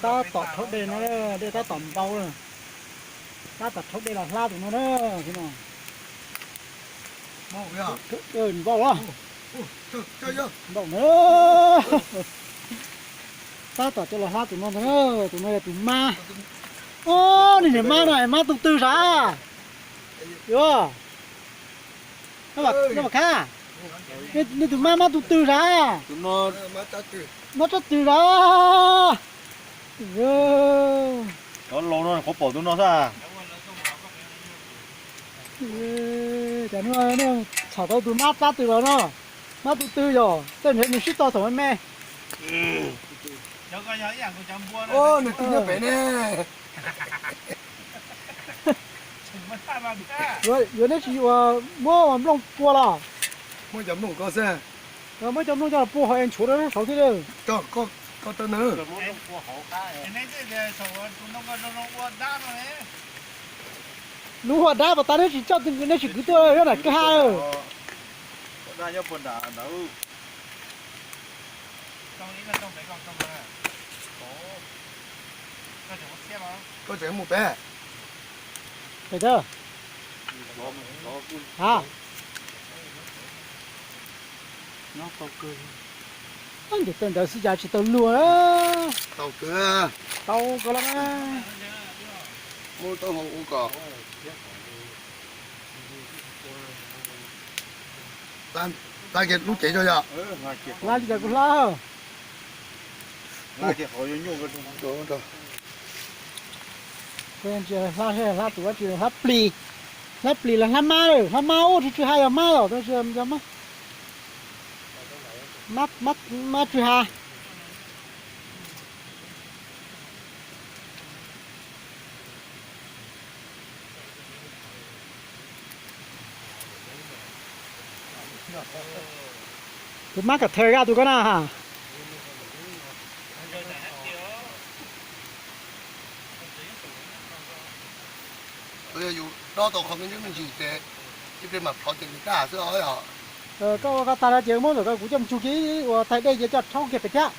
Tab tom rhaub dej no, dej tab tom npau na. Tab tom rhaub dej los hlab tus no na, no. Npau los, npau na. Tab tom coj los hlab tus no ntag, tus no yog tus mab. Nws niam mab no, mab tus twg sav? Yuav, no mas khab, nej tus mab mab tus twg sav? Mab tsab twg sav? Cov laus no qhuav pom tus no xwb. Cas no nej txhom tau tus mab tsab twg los no? Mab tus twg yog tej nrhiav nws sib tog thaum me me. Nws twb nyob pem ne. Yuav neb tsis ua, muab nplooj pua los? Muab cov nplooj ko xwb. Muab cov nplooj coj los pua hauv es nchuav rau saud thiab. Lub ua dab pas tas neb tsis coj, neb tsis kwv tuaj nyob nram kwj ha. Koj tseem mus pem. Pem tawd. Ha. Ntim tej ntawd xwb cas tsis tau luag. Tau kawg. Tau kawg los. Muab taub hau ua kom. Hla kiag lub cev tso yom. Hla li cas kuv hla. Hla tus dab tsi, hla plis, hla plis los hla mab, hla mab ub, tsw tsw ha yog mab os, tab sis yog mab, mab tsw ha. Tus mab kam thawj zaj tus koj na. Yog yus dob tau qhov me ntsis me ntsis ces ib pliag mam plhov ces nws kaj xwb os. Koj ua koj tag no ces muab ntawm ko kuv coj mus tsug kiag ua thaij dej ces coj rhaub kiag pem thiab.